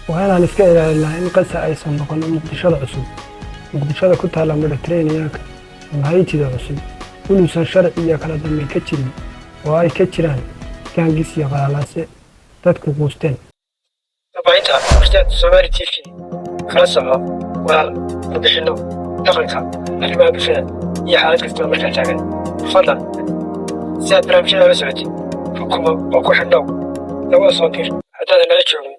Waa inaan iska ilaalinaa in Qasa aysan noqon Muqdishada cusub, Muqdishada ku taalla Mediterraneanka ama Haytida cusub, inuusan sharci iyo kala dambeyn ka jirin oo ay ka jiraan gangs iyo qalalaase dadku quusteen. Warbaahinta Horseed Somali TV kala soco warar, warbixinno, dhaqanka, arrimaha bulshada iyo xaalad kasta oo markaa taagan. Fadlan si aad barnaamijyada la socotid, rukumo oo ku xidhnow, nagula soo dir haddaadan nala joogin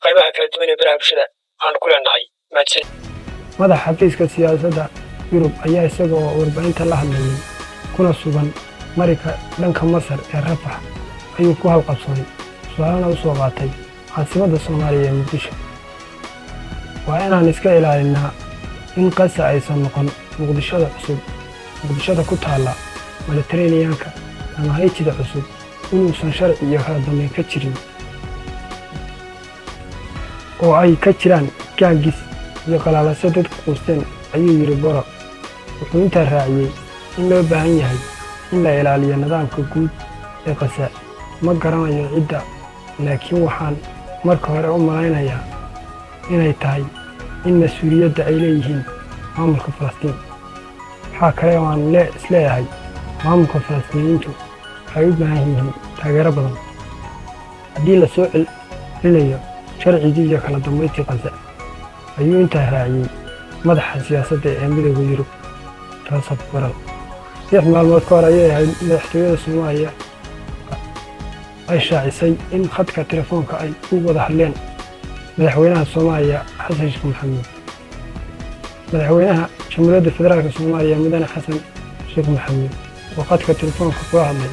qaybaha kala duwan ee baraha bulshada aanu ku leenahay. Mahadsan. Madaxa xafiiska siyaasadda Yurub ayaa isaga oo warbaahinta la hadlayay kuna sugan marinka dhanka Masar ee Rafax ayuu ku halqabsaday, su-aalana u soo qaatay caasimadda Soomaaliya ee Muqdisho. Waa inaan iska ilaalinnaa in Qasa aysan noqon Muqdishada cusub, Muqdishada ku taalla Mediterraneanka ama Haytida cusub, inuusan sharci iyo kala dambeyn ka jirin oo ay ka jiraan gangs iyo qalaalase dadku quusteen, ayuu yidhi Borrell. Wuxuu intaa raaciyey in loo baahan yahay in la ilaaliyo nidaamka guud ee Qasa. Ma garanayo cidda, laakiin waxaan marka hore u malaynayaa inay tahay in mas-uuliyadda ay leeyihiin maamulka Falastiin. Waxaa kale oo aan isleeyahay maamulka Falastiiniyiintu waxay u baahan yihiin taageero badan haddii la soo celinayo sharcigii iyo kala dambayntii Qasa, ayuu intaa raaciyey madaxa siyaasadda ee Midowga Yurub, Joseph Borrell. 6 maalmood ka hor ayay ahayd madaxtooyada Soomaaliya ay shaacisay in khadka telefoonka ay ku wada hadleen madaxweynaha Soomaaliya, Xasan Sheekh Maxamuud. Madaxweynaha Jamhuuriyadda Federaalka Soomaaliya, Mudane Xasan Sheekh Maxamuud, oo khadka telefoonka kula hadlay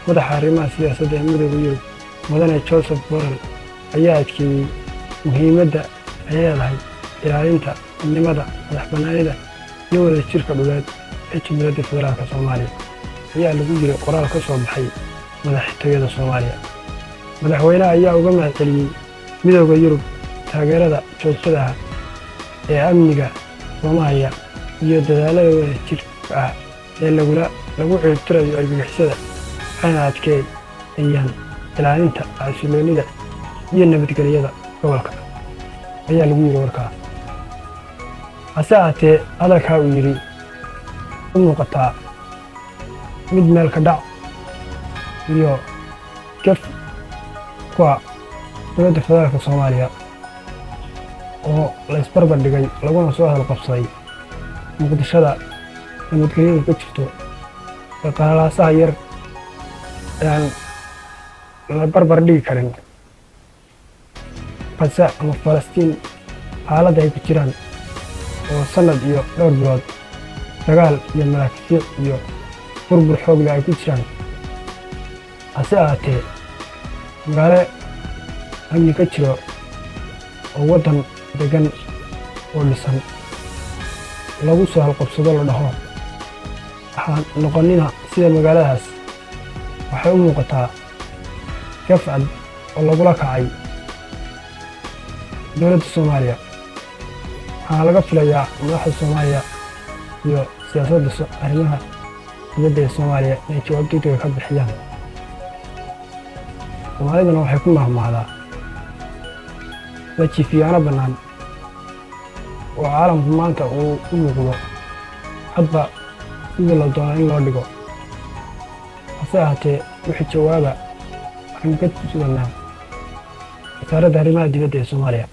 madaxa arrimaha siyaasadda ee Midowga Yurub, Mudane Joseph Borrell, ayaa adkeeyey muhiimadda ay leedahay ilaalinta midnimada, madax bannaanida iyo wadajirka dhuleed ee Jamhuuriyadda Federaalka Soomaaliya, ayaa lagu yiri qoraal ka soo baxay madaxtooyada Soomaaliya. Madaxweynaha ayaa uga mahad celiyey Midowga Yurub taageerada joogtada ah ee amniga Soomaaliya iyo dadaallada wadajirka ah ee lagu ciribtirayo argagixisada, waxayna adkeeyaan ilaalinta xasilloonida iyo nabadgelyada gobolka, ayaa lagu yidhi warkaa. Hase ahaatee, hadalkaa uu yidhi u muuqataa mid meel ka dhac iyo gaf kuwa dowladda federaalka Soomaaliya oo la isbarbar dhigay laguna soo hadalqabsaday Muqdishada nabadgelyadu ka jirto ee qalalaasaha yar aan la barbar dhigi karin Qasa ama Falastiin xaaladda ay ku jiraan oo sannad iyo dhowr bilood dagaal iyo madaafiic iyo burbur xoogle ay ku jiraan. Hase ahaatee, magaalo amni ka jiro oo waddan degan oo dhisan lagu soo halqabsado, la dhaho waxaan noqonina sida magaaladaas, waxay u muuqataa gaf cad oo lagula kacay dowladda Soomaaliya. Waxaana laga filayaa madaxda Soomaaliya iyo siyaasadda arrimaha dibadda ee Soomaaliya inay jawaab degdega ka bixiyaan. Soomaaliduna waxay ku mahmahdaa la jiifiyaano bannaan oo caalamku maanta uu u muuqdo hadba sidii la doono in loo dhigo. Hase ahaatee, wixii jawaaba waxaynu ka suganaa Wasaaradda Arrimaha Dibadda ee Soomaaliya.